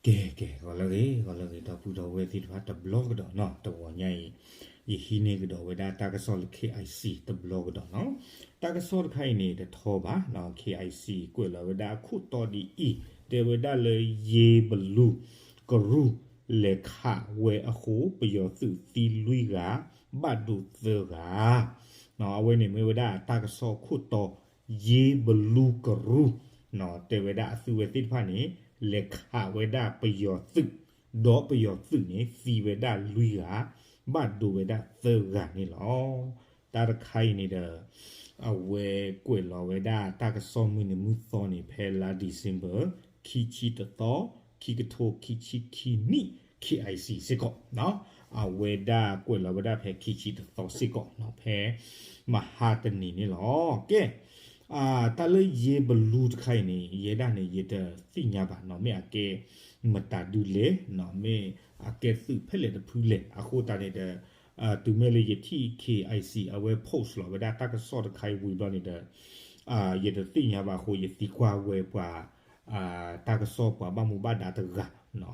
ကဲ ကဲ ဂီၤလၢအဂ့ၤ ဂီၤလၢအဂ့ၤ ဒီပုၢ်ဒီဝဲၢ်သ့ၣ်တဖၣ်တဘျီကဒီးနီၤ, တဂီၤညါအံၤ ယဟံးန့ၢ်ကဒီးဝဲဒၣ်တၢ်ကစီၣ်လၢ K I C တဘျီကဒီးနီၤ. တၢ်ကစီၣ်တခါအံၤန့ၣ် တထီဘၣ်နီၤ, K I C ကွဲးလီၤဝဲဒၣ်အခိၣ်တီဒ်အံၤ, တဲဝဲဒၣ်လၢယ့ဘလူးကရူၢ် လဲၤခးဝဲအဃိ ပယီၤသုးသံလွံၢ်ဂၤ ဘၣ်ဒိသၢဂၤ အဝဲန့ၣ်မ့ၢ်ဝဲဒၣ်တၢ်ကစီၣ်ခိၣ်တီ ယ့ဘလူးကရူၢ် တဲဝဲဒၣ်အသုးဝဲသ့ၣ်တဖၣ်န့ၣ် လဲၤခးဝဲဒၣ်ပယီၤသုး, ဒီးပယီၤသုးန့ၣ် သံဝဲဒၣ်လွံၢ်ဂၤ, ဘၣ်ဒိဝဲဒၣ်သၢဂၤန့ၣ်လီၤ. တၢ်တခါအံၤန့ၣ်ဒီး အဝဲကွဲးလီၤဝဲဒၣ်တၢ်ကစီၣ်မုၢ်နံၤမုၢ်သီန့ၣ် ဖဲလါ December ခံဆံတသီ, ခံကထိခံဆံခံနံၣ် K I C စ့ၢ်ကီး, အဝဲဒၣ်ကွဲးလီၤဝဲဒၣ်ဖဲခံဆံတသီစ့ၢ်ကီး ဖဲမဟါတနံၤန့ၣ်လီၤ. ကဲ တၢ်လၢယ့ဘလူးတခါအံၤန့ၣ် ယဲဒၣ်န့ၣ် ယတသ့ၣ်ညါဘၣ်နီၤ, မ့ၢ်အကဲမတၤဒုလဲၣ်, မ့ၢ်အကဲသုးဖဲလဲၣ်တဖုလဲၣ်, အဃိသတးန့ၣ်ဒီး တုၤမ့ၢ်လၢယထံၣ် K I C အဝဲ post လီၤဝဲဒၣ်တၢ်ကစီၣ်တခါအံၤဝံၤဘျီန့ၣ်ဒီး ယတသ့ၣ်ညါဘၣ်အဃိ ယသံကွၢ်ဝဲပှၤ တၢ်ကစီၣ်ပှၤဘၣ်မူဘၣ်ဒါတဂၤ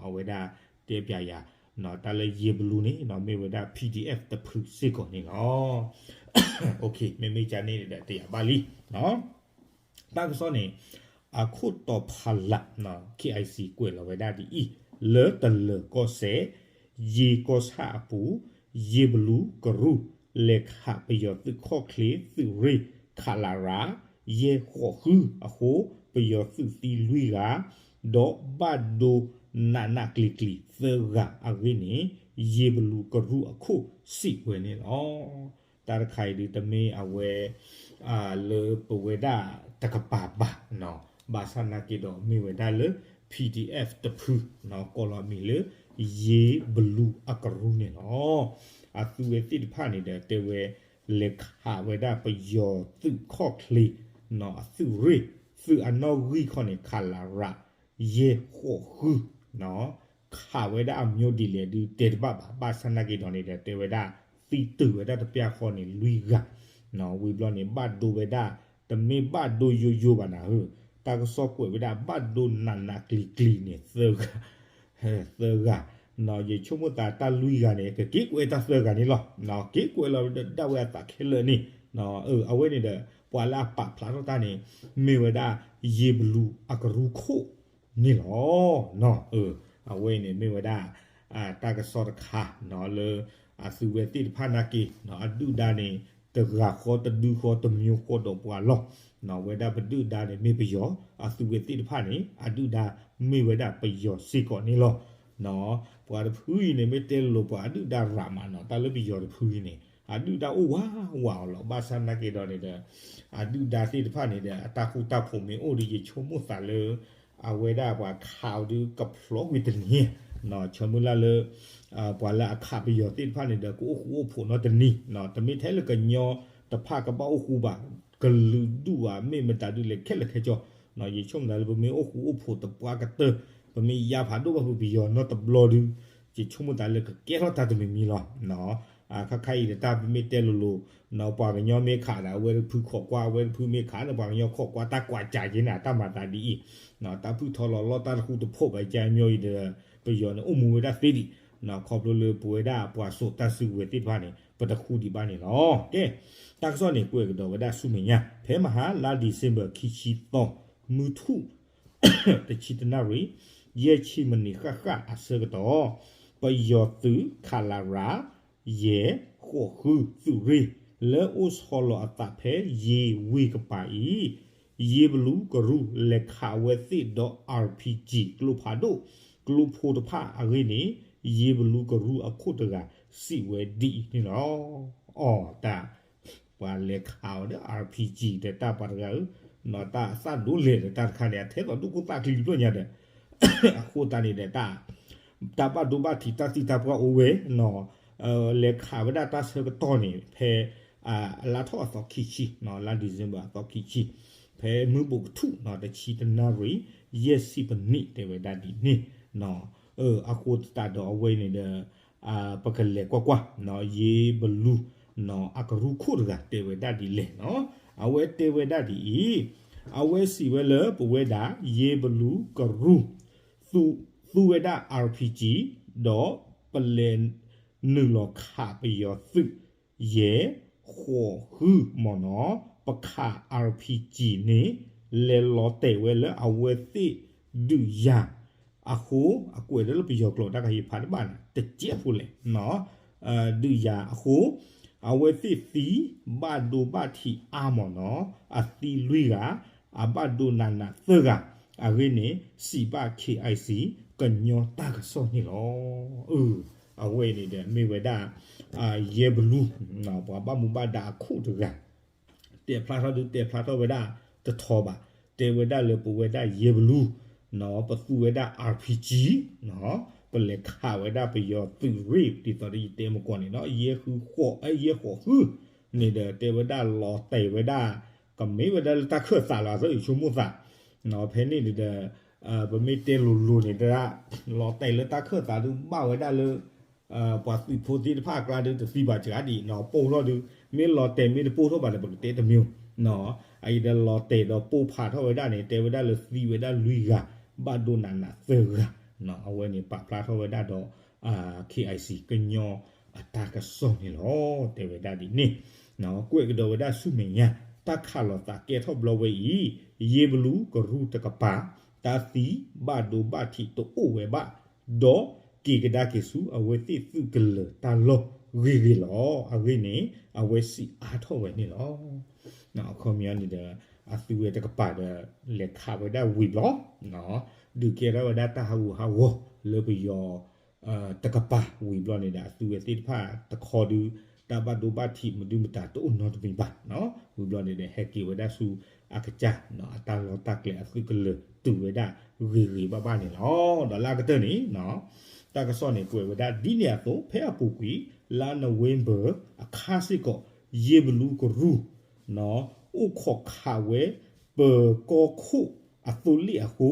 အဝဲဒၣ်တဲပျးယၤ တၢ်လၢယ့ဘလူးန့ၣ် မ့ၢ်ဝဲဒၣ် P D F တဖုစ့ၢ်ကီးန့ၣ်လီၤ. မ့မ့ၢ်ကန့ၣ်ဒီးတယာ်ဘၣ်လံ တၢ်ကစီၣ်န့ၣ် အခိၣ်တီဖးလး K I C ကွဲးလီၤဝဲဒၣ်ဒ်အံၤ, လၢတလၢၤကီၢ်စဲၣ် ယ့ကီၢ်ဆၣ်အပူၤ ယ့ဘလူးကရူၢ် လဲၤခးပယီၤသုးခီၣ်ချ့သုးရ့ၣ် ခလရ ယဲၢ်ဃိးဃုအဃိ ပယီၤသုးသံလွံၢ်ဂၤ ဒီးဘၣ်ဒိနးနးကျံၤကျံၤသၢဂၤအဂ့ၢ်န့ၣ် ယ့ဘလူးကရူၢ်အခိၣ်စံးဝဲန့ၣ်လီၤ. တၢ်တခါအံၤဒုးတမ့ၢ်အဝဲ လၢပဝဲဒၣ်တကပၤဘၣ်, ဘၣ်ဆၣ်နာ်က့ဒီးမ့ၢ်ဝဲဒၣ်လၢ P D F တဖု ကိးလီၤမံၤလၢ ယ့ဘလူးအကရူၢ်န့ၣ်လီၤ. အသုးဝဲသ့ၣ်တဖၣ်န့ၣ်ဒီးတဲဝဲ လဲၤခးဝဲဒၣ်ပယီၤသုးခီၣ်ချ့ အသုးရ့ၣ် သုးအနီၣ်ဂံၢ်ခီန့ၣ် ခလရ ယဲၢ်ဃိးဃု ခးဝဲဒၣ်အမျိုးဒ်လဲၣ်ဒုးတဲတဘၣ်ဘၣ်, ဘၣ်ဆၣ်နာ်က့ဒီးန့ၣ်ဒီး တဲဝဲဒၣ် သံတုၤဝဲဒၣ်တပျၢ်ဃီန့ၣ်လွံၢ်ဂၤ, ဝံၤဘျီန့ၣ် ဘၣ်ဒိဝဲဒၣ် တမ့ၢ်ဘၣ်ဒိယိယိဘၣ်နၤဧၢ, တၢ်ကစီၣ်ကွဲးဝဲဒၣ် ဘၣ်ဒိနးနးကျံၤကျံၤန့ၣ် သၢဂၤ သၢဂၤ, ယဆိကမိၣ်သးတၢ်လွံၢ်ဂၤန့ၣ် ကက့ၤကွဲးတၢ်သၢဂၤန့ၣ်လီၤ, က့ၤကွဲးလီၤဒၣ်ဝဲအသးခဲလၢာ်န့ၣ်, အဝဲန့ၣ်ဒီး ပှၤလၢအပာ်ဖျါထီၣ်တၢ်န့ၣ် မ့ၢ်ဝဲဒၣ် ယ့ဘလူးအကရူၢ်ခိၣ်န့ၣ်လီၤ. အဝဲန့ၣ်မ့ၢ်ဝဲဒၣ် တၢ်ကစီၣ်တခါ လၢ အသုးဝဲသ့ၣ်တဖၣ်နာ်က့ အဒုၣ်ဒါန့ၣ် တဂၤဃီတဒုဃီတမျိုးဃီဒီးပှၤလီၤ. ဝဲဒၣ်ပဒုၣ်ဒါန့ၣ်မ့ၢ်ပယီၤ, အသုးဝဲသ့ၣ်တဖၣ်န့ၣ် အဒုၣ်ဒါမ့ၢ်ဝဲဒၣ်ပယီၤစ့ၢ်ကီးန့ၣ်လီၤ. ပှၤတဖုအံၤန့ၣ် မ့ၢ်တဲလိၤလိၤ ပှၤအဒုၣ်ဒါရးမးနီၤ, တၢ်လၢပယီၤတဖုအံၤန့ၣ် အဒုၣ်ဒါအိၣ်ဝးဝးအီၤလီၤ. ဘၣ်ဆၣ်နာ်က့ဒီးန့ၣ်ဒီး အဒုၣ်ဒါသ့ၣ်တဖၣ်န့ၣ်ဒီး အတၢ်ဃူတၢ်ဖိးမ့ၢ်အိၣ်ဒီး ယဆိကမိၣ်သးလၢ အဝဲဒၣ်ပှၤခးအီၤဒုးကဖျီကွံာ်တနံၤ, ဆၢမုၢ်လၢ်လၢ ပှၤလၢအခးပယီၤသ့ၣ်တဖၣ်န့ၣ်ဒီး ကအိၣ်ဃူအိၣ်ဖိးနီတနံၤ, တမ့ၢ်ထဲလၢကညီတဖၣ်ကဘၣ်အိၣ်ဃူဘၣ်, ကလုာ်ဒူၣ်ဧါ မ့ၢ်မတၤဒုးလဲၣ်ခဲလၢာ်ခဲဆ့, ယဆိကမိၣ်သးလၢပမ့ၢ်အိၣ်ဃူအိၣ်ဖိးတပှၢ်ကတၢၢ်, ပမ့ၢ်ယါဖးဒိၣ်ဘၣ်ဖုးပယီၤနီတဘျီဒုး, ယဆိကမိၣ်သးလၢကကဲထီၣ်တၢ်တမံၤမံၤလီၤ. ခါခါအံၤဒီးတၢ်ပမ့ၢ်တဲလိၤလိၤ ပှၤကညီမ့ၢ်ခးဒီး အဝဲတဖုခိးကွၢ်, အဝဲတဖုမ့ၢ်ခးဒီး ပှၤကညီခိးကွၢ်, တၢ်ကွၢ်ကးက့ၤန့ၣ် တၢ်မၤသးဒ်အံၤ, တၢ်ဖုၣ်ထီၣ်လီၤလီၢ် တၢ်တဃူတဖိးဘၣ် ကၢ်မီၤအံၤဒီး ပယီၤန့ၣ်အိၣ်မူဝဲဒၣ်သ့ဒံး, ခီဖျိလၢပဝဲဒၣ်ပှၤစိာ်တၢ်စုကဝဲၤသ့ၣ်တဖၣ်န့ၣ် ပတဃူဒံးဘၣ်န့ၣ်လီၤ. ကဲ တၢ်ကစီၣ်န့ၣ် ကွဲးကဒီးဝဲဒၣ်ဆူမဲာ်ညါ ဖဲမဟါလါ December ခံဆံသီ မုၢ်ထူၣ် တဆံတနၣ်ရံၣ် ယဲၢ်ဆံမံးနံးဃၣ်ဃၣ်အဆၢကတီၢ် ပယီၤသုး ခလရ ယဲၢ်ဃိးဃု သုးရ့ၣ် လၢအိၣ်ဆီလီၤအသးဖဲယ့ဝ့ၢ်ကပၤအံၤ ယ့ဘလူးကရူၢ် လဲၤခးဝဲသ့ၣ်ဒီး RPG ကျိဖးဒိၣ် ကျိဖိတဖၣ်အဂ့ၢ်န့ၣ် ယ့ဘလူးကရူၢ်အခိၣ်တဂၤ စံးဝဲဒ်အံၤန့ၣ်လီၤ. အီ တၢ် ပှၤလဲၤခးအီၤဒီး RPG ဒီးတၢ်ပှၤတဂၤဧၢ, တၢ်အသၣ်ဒိၣ်လဲၣ်ဒီးတၢ်တခါန့ၣ် အထဲသိးဒိၣ်ခိၣ်သၣ်ချံတဖျၢၣ်ညါဒီး အဃိသတးန့ၣ်ဒီး တၢ် တၢ်ဘၣ်ဒိဘၣ်ထံးတၢ်သံတၢ်ပှၢ်အိၣ်ဝဲ လဲၤခးဝဲဒၣ်တၢ်ဆၢကတီၢ်န့ၣ် ဖဲ အလါထီၣ်အသီခံဆံ လါ December အသီခံဆံ ဖဲမုၢ်ဘူးကထူၣ် တဆံတနၣ်ရံၣ် ယဲၢ်ဆံပနံး တဲဝဲဒၣ်ဒ်န့ၣ် အဃိသတးဒီးအဝဲန့ၣ်ဒီး ပကလဲၤကွၢ်ကွၢ် ယ့ဘလူး အကရူၢ်ခိၣ်တဂၤတဲဝဲဒၣ်ဒ်လဲၣ်နီၤ. အဝဲတဲဝဲဒၣ်ဒ်အံၤ, အဝဲစံးဝဲလၢပဝဲဒၣ် ယ့ဘလူးကရူၢ် သုး သူဝဲဒၣ် RPG ဒီးပလဲၤနုာ်လီၤခးပယီၤသုး ယဲၢ်ဃိးဃုမ့ၢ်နီၤ, ပခး RPG န့ၣ် လဲၤလီၤတဲာ်ဝဲလၢအဝဲသ့ၣ်ဒုးယၤအဃိ, အကွဲးဒၣ်လၢပယီၤကျိာ်တၢ်ကဟ့ၣ်ဖးတဘၣ်န့ၣ် တကဲးဖိလဲၣ်နီၤ, ဒုးယၤအဃိ အဝဲသ့ၣ်သံဘၣ်ဒိဘၣ်ထံးအါမ့ၢ်နီၤ, အသံလွံၢ်ဂၤ, အဘၣ်ဒိနးနးသၢဂၤ, အဂ့ၢ်န့ၣ် စံးဘၣ် KIC ကညီတၢ်ကစီၣ်န့ၣ်လီၤ. အဝဲအံၤန့ၣ်ဒီးမ့ၢ်ဝဲဒၣ် ယဲၢ်ဘလူ, ပှၤဘၣ်မူဘၣ်ဒါအခိၣ်တဂၤ တဲဖျါထီၣ်ဒုးတဲဖျါထီၣ်ဝဲဒၣ်တထီဘၣ်, တဲဝဲဒၣ်လၢပဝဲဒၣ်ယဲၢ်ဘလူ ပသူဝဲဒၣ် RPG, ပလဲၤခးဝဲဒၣ်ပယီၤသုးရ့ၣ် ဒ်သိးဒီးယတဲမကီၢ်န့ၣ်နီၤ, ယဲၢ်ဃုဃိး, ယဲၢ်ဃိးဃုန့ၣ်ဒီး တဲဝဲဒၣ်လီၤတဲာ်ဝဲဒၣ် ကမ့ၢ်ဝဲဒၣ်လၢတၢ်ခၢၣ်သးလီၤ အသးအုးဆိကမိၣ်သး, ဖဲန့ၣ်ဒီး ပမ့ၢ်တဲလိၤလိၤန့ၣ်တဒၣ် လီၤတဲာ်လၢတၢ်ခၢၣ်သးဒုးဘၣ်ဝဲဒၣ်လၢ ပှၤသုးဖိသ့ၣ်တဖၣ်အကျါဒုးတသံဘၣ်စှၤဒံးနီၤ, ပိၢ်ထီၣ်ဒုး မ့ၢ်လီၤတဲာ်မ့ၢ်တပိၢ်ထီၣ်ဘၣ်ဒီး ပကတဲတမံၤနီၤ, အအံၤဒီးလီၤတဲာ်ဒီးပိၢ်ဖးထီၣ်ဝဲဒၣ်န့ၣ် တဲဝဲဒၣ်လၢသံဝဲဒၣ်လွံၢ်ဂၤ, ဘၣ်ဒိနးနးသၢဂၤနီၤ, အဝဲန့ၣ်ပာ်ဖျါထီၣ်ဝဲဒၣ်ဒီး KIC ကညီအတၢ်ကစီၣ်န့ၣ်လီၤ. တဲဝဲဒၣ်ဒ်န့ၣ် ကွဲးကဒီးဝဲဒၣ်ဆူမဲာ်ညါ တၢ်ခးလိာ်သးကဲထီၣ်ဘျီဝဲအံၤ ယဲၢ်ဘလူကရူၢ်တကပၤ တၢ်သံဘၣ်ဒိဘၣ်ထံးတအိၣ်ဝဲဘၣ်, ဒီးက့ၤကဒါက့ၤဆူအဝဲသ့ၣ်သုးကလၢၤတၢ်လီၢ်ဂ့ၤဂ့ၤလီၤ. အဂ့ၢ်န့ၣ် အဝဲစံးအါထီၣ်ဝဲန့ၣ်လီၤ. အခီပညီန့ၣ်ဒီး အသုဝဲတကပၤဒီး လဲၤခးဝဲဒၣ်ဝံၤဘျီ ဒုးကဲထီၣ်ဝဲဒၣ်တၢ်ဟးဂူာ်ဟးဂီၤလၢပယီၤ တကပၤဝံၤဘျီန့ၣ်ဒီး အသုဝဲသ့ၣ်တဖၣ်တခီဒုး တၢ်ဘၣ်ဒိဘၣ်ထံးမနုၤမတၤတအိၣ်နီတမံၤဘၣ်နီၤ, ဝံၤဘျီန့ၣ်ဒီး ဟဲက့ၤဝဲဒၣ်ဆူအကစၢ် အတၢ်လီၢ်တၢ်ကျဲအသုးကလၢၤတုၤဝဲဒၣ်ဂ့ၤဂ့ၤဘၣ်ဘၣ်န့ၣ်လီၤ. ဒီးလၢအကတၢၢ်န့ၣ် တၢ်ကစီၣ်န့ၣ်ကွဲးဝဲဒၣ်ဒ်န့ၣ်အသိး ဖဲအပူၤကွံာ် လါနိၣ်ဝ့ဘၢၣ်အခါစ့ၢ်ကီး ယဲၢ်ဘလူကရူၢ် အိၣ်ခိးခးဝဲ ပၢၤကီၢ်ခိၣ်အသိလ့ၣ်အဃိ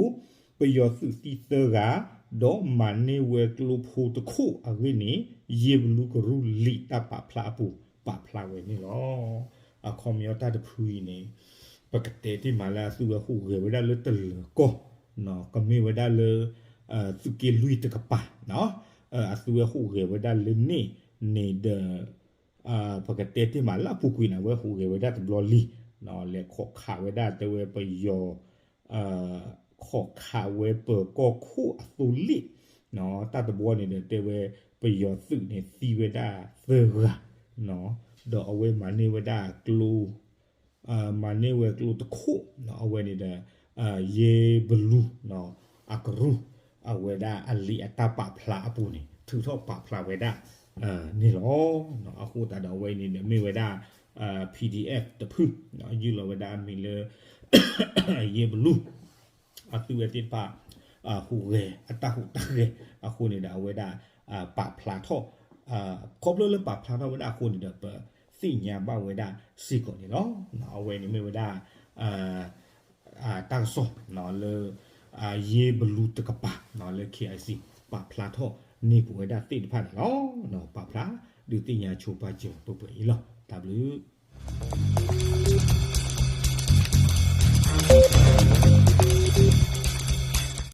ပယီၤသုးသံသၢဂၤ ဒီးမၤန့ၢ်ဝဲကျိဖိတခိၣ်အဂ့ၢ်န့ၣ် ယဲၢ်ဘလူကရူၢ်လံာ်တၢ်ပာ်ဖျါအပူၤ ပာ်ဖျါဝဲန့ၣ်လီၤ. အခီပညီတၢ်တဖုအံၤန့ၣ် ပကတဲတ့ၢ်မးလၢအသုဝဲဟူးဂဲၤဝဲဒၣ်လၢတလၢၤကီၢ် ကမ့ၢ်ဝဲဒၣ်လၢ သုးက့လွံၢ်တကပၤ အသုဝဲဟူးဂဲၤဝဲဒၣ်လၢန့ၣ်န့ၣ်ဒီး ပကတဲတ့ၢ်မးလၢအပူၤကွံာ်န့ၣ် အဝဲဟူးဂဲၤဝဲဒၣ်တဘျီလံ လဲၤခိးခးဝဲဒၣ်တဲဝဲပယီၤ ခိးခးဝဲပၢၤကီၢ်ခိၣ်အသိလ့ၣ် တၢ်တဘျီန့ၣ်ဒီးတဲဝဲ ပယီၤသုးန့ၣ်သံဝဲဒၣ်သၢဂၤ ဒီးအဝဲမၤန့ၢ်ဝဲဒၣ်ကျိ မၤန့ၢ်ဝဲကျိတခိၣ် အဝဲန့ၣ်ဒီး ယဲၢ်ဘလူ အကရူၢ် အဝဲဒၣ်အလံာ်အတၢ်ပာ်ဖျါအပူၤန့ၣ် ထုးထီၣ်ပာ်ဖျါဝဲဒၣ် န့ၣ်လီၤ. အဃိသတးဒီးအဝဲန့ၣ်ဒီးမ့ၢ်ဝဲဒၣ် PDF တဖု ယုၢ်လီၤဝဲဒၣ်အမံၤလၢ ယဲၢ်ဘလူ အသုဝဲသ့ၣ်တဖၣ် ဟူးဂဲၤအတၢ်ဟူးတၢ်ဂဲၤအဃိန့ၣ်ဒီးအဝဲဒၣ် ပာ်ဖျါထီၣ် ခီဖျိလၢပာ်ဖျါထီၣ်ဝဲဒၣ်အဃိန့ၣ်ဒီး ပသ့ၣ်ညါဘၣ်ဝဲဒၣ်စ့ၢ်ကီးန့ၣ်လီၤ. အဝဲန့ၣ်မ့ၢ်ဝဲဒၣ် တၢ်ကစီၣ်လၢ ယဲၢ်ဘလူတကပၤ လၢ KIC ပာ်ဖျါထီၣ်န့ၢ်ပဝဲဒၣ်သ့ၣ်တဖၣ်န့ၣ်လီၤ. ပာ်ဖျါဒုးသ့ၣ်ညါဆိပာ်စၢၤပှဲၤပှဲၤအံၤလီၤ. တၢ်ဘျုး